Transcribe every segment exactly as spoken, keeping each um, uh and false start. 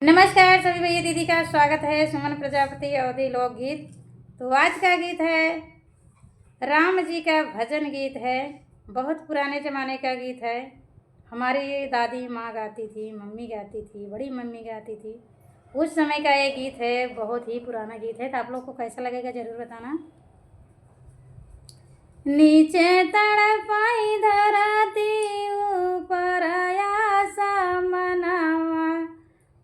नमस्कार सभी भैया दीदी का, स्वागत है सुमन प्रजापति अवधी लोकगीत। तो आज का गीत है राम जी का भजन गीत है, बहुत पुराने ज़माने का गीत है। हमारी दादी माँ गाती थी, मम्मी गाती थी, बड़ी मम्मी गाती थी। उस समय का ये गीत है, बहुत ही पुराना गीत है। तो आप लोग को कैसा लगेगा ज़रूर बताना। नीचे तड़पाई धरती ऊपर आसमनवा,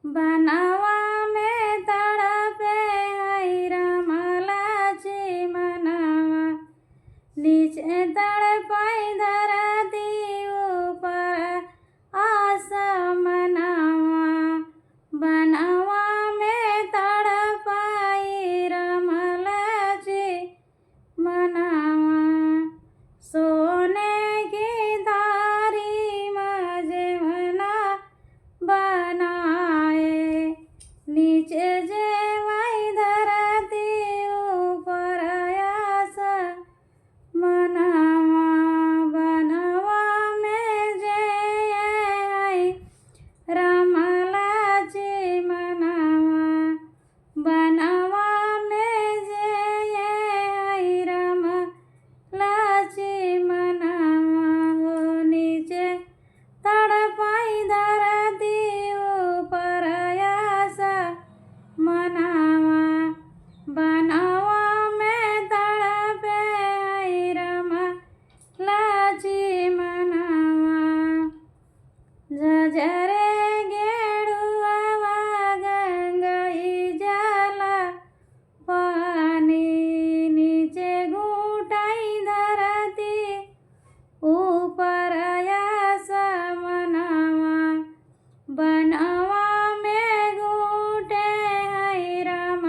बनवा में तड़पे हई राम लक्ष्मनवा। नीचे तड़पाई धरती ऊपर आसमनवा, बनवा में तड़पाई राम लक्ष्मनवा। सोने की थारी में जेवना बनाए, नीचे जेवाई धरती ऊपर आसमनवा, बनवा में जे आई राम लक्ष्मनवा, बनवा में जे आई राम लक्ष्मनवा हो। नीचे तड़पाई धरती ऊपर आसमनवा, बनवा में तड़पे आई राम लक्ष्मनवा। झझरे गेड़ुआ गंगई जल पानी, नीचे घूटाई धरती ऊपर आसमनवा, बनवा में घूटे हई राम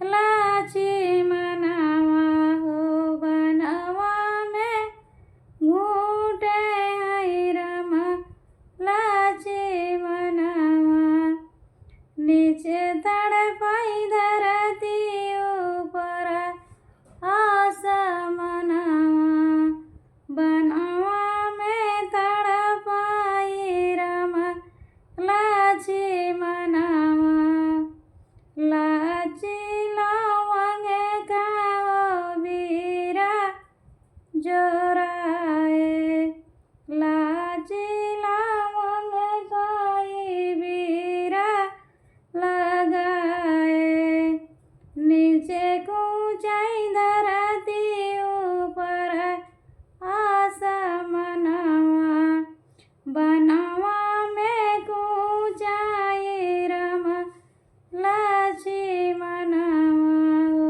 लक्ष्मनवा हो। बनवा में घूटे हई राम लक्ष्मनवा। नीचे तड़पाई धरती ऊपर आसमनवा, बनवा में तड़पाई राम लक्ष्मनवा। लाची लवंग खाओ बीरा जोराए, लाची लवंग खाई बीरा लगाए। नीचे कूचाई धरती ऊपर आसमनवा, बनवा में कूचाई राम लक्ष्मनवा हो।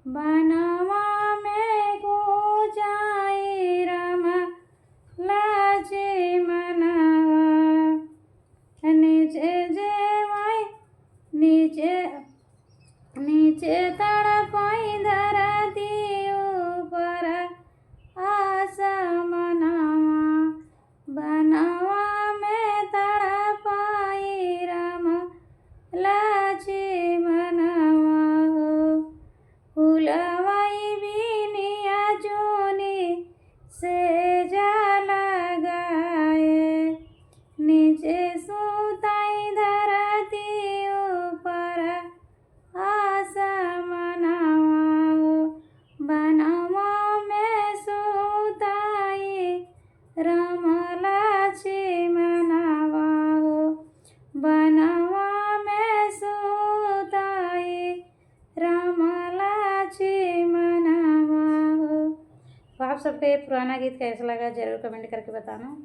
बनवा में कूचाई राम लक्ष्मनवा। नीचे जेवाई, नीचे, नीचे तड़पाई धरती ऊपर आसमनवा, बनवा में तड़पाई राम लक्ष्मनवा हो। फुलवाई बिनिया चुनी से जल गाए, नीचे सुताई धरती ऊपर आसमनवा हो। बनवा में सुताई राम लक्ष्मनवा हो, बनवा में सुताई राम लक्ष्मनवा हो। तो आप सबके पुराना गीत कैसा लगा, जरूर comment करके बताना।